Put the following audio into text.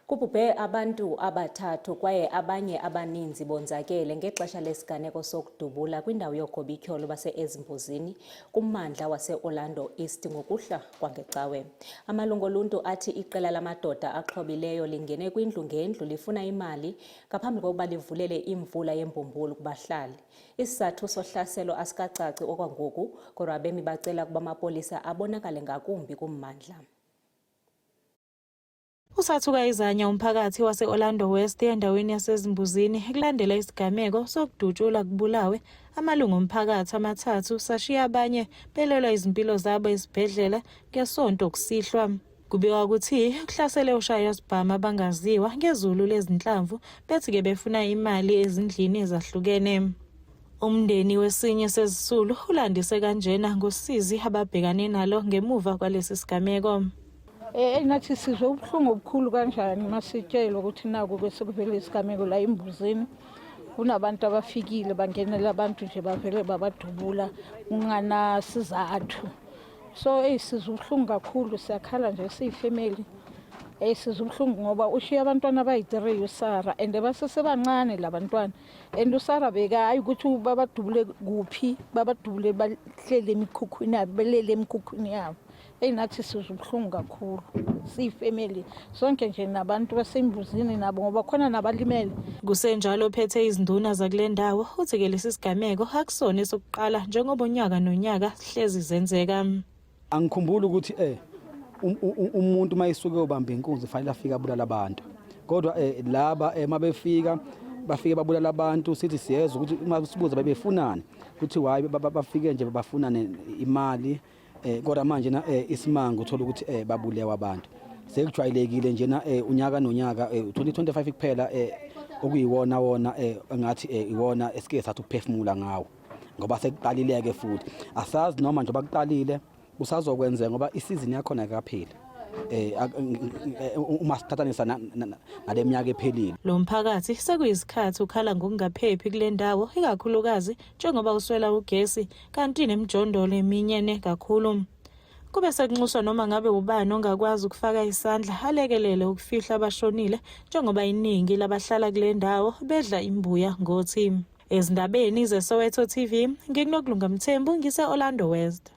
Kubhubhe abantu abathathu kwaye abanye abaninzi bonzakele ngexesha lesiganeko sokudubula kwindawo yoogobityholo base-Ezimbuzini kummandla wase-Orlando East ngokuhlwa kwangeCawe. Amalungu oluntu athi iqela lamadoda axhobileyo lingene kwindlu ngendlu lifuna imali ngaphambi kokuba livulele imvula yembumbulu kubahlali. Isizathu sohlaselo asikacaci okwangoku, kodwa abemi bacela ukuba amapolisa abonakale ngakumbi kummandla. Usathuka izanya umphakathi wase-Orlando West endaweni yaseZimbuzini kulandela isigameko sokudutshulwa kubulawe amalungu omphakathi amathathu sashiya abanye belelwa izimpilo zabo esibhedlela ngeSonto kusihlwa. Kubikwa ukuthi kuhlasele oshayosibhamu abangaziwa ngezulu lezinhlamvu bethi-ke befuna imali ezindlini ezahlukene. Umndeni wesinye sezisulu ulandise kanjena ngosizi ababhekane nalo ngemuva kwalesi sigameko. Nathi sizwe ubuhlungu obukhulu kanjani masitshelwa ukuthi naku bese kuvele isigameko la embuzini. Kunabantu abafikile bangenela abantu nje bavele babadubula kunganasizathu. So eyi sizwe ubuhlungu kakhulu, siyakhala nje siyifamily. Eyi sizwe ubuhlungu ngoba ushiye abantwana abayi-3 uSara and basesebancane labantwana. And uSara bekayi ukuthi babadubule kuphi, babadubule bahlele emikhukhwini yabo, belele emikhukhwini yabo. Eyi nathi sizwa ubuhlungu kakhulu siyifamily sonke nje nabantu basembuzini nabo ngoba khona nabalimele. Kusenjalo ophethe izinduna zakule ndawo uthi-ke lesi sigameko akusona esokuqala njengoba unyaka nonyaka sihlezi zenzeka. Angikhumbuli ukuthi umuntu uma esuke ubamba inkunzi fanele afike abulala abantu, kodwa laba mabefika bafike babulala abantu. Sithi siyezwa ukuthi uma sibuza bebefunani, kuthi why bafike nje bafunane imali, kodwa manje na isimanga uthola ukuthi babulewa abantu. Sekujwayelekile njena unyaka nonyaka, 2025 kuphela okuyiwona wona engathi iwona esike sathi ukuphefumula ngawo, ngoba sekuqalile-ke futhi asazi noma njengoba kuqalile kusazokwenzeka, ngoba isizini yakhona ayikapheli uma siqhathanisa naleminyaka ephelile. Lo mphakathi sekuyisikhathi ukhala ngokungaphephi kule ndawo, ikakhulukazi njengoba uswela ugesi kanti nemijondolo iminyene kakhulu. Kube sekunxuswa noma ngabe ubani ongakwazi ukufaka isandla alekelele ukufihla abashonile, njengoba iningi labahlala kule ndawo bedla imbuya ngothi. Ezindabeni zeSoweto TV, nginguNokulunga Mthembu, ngise-Orlando West.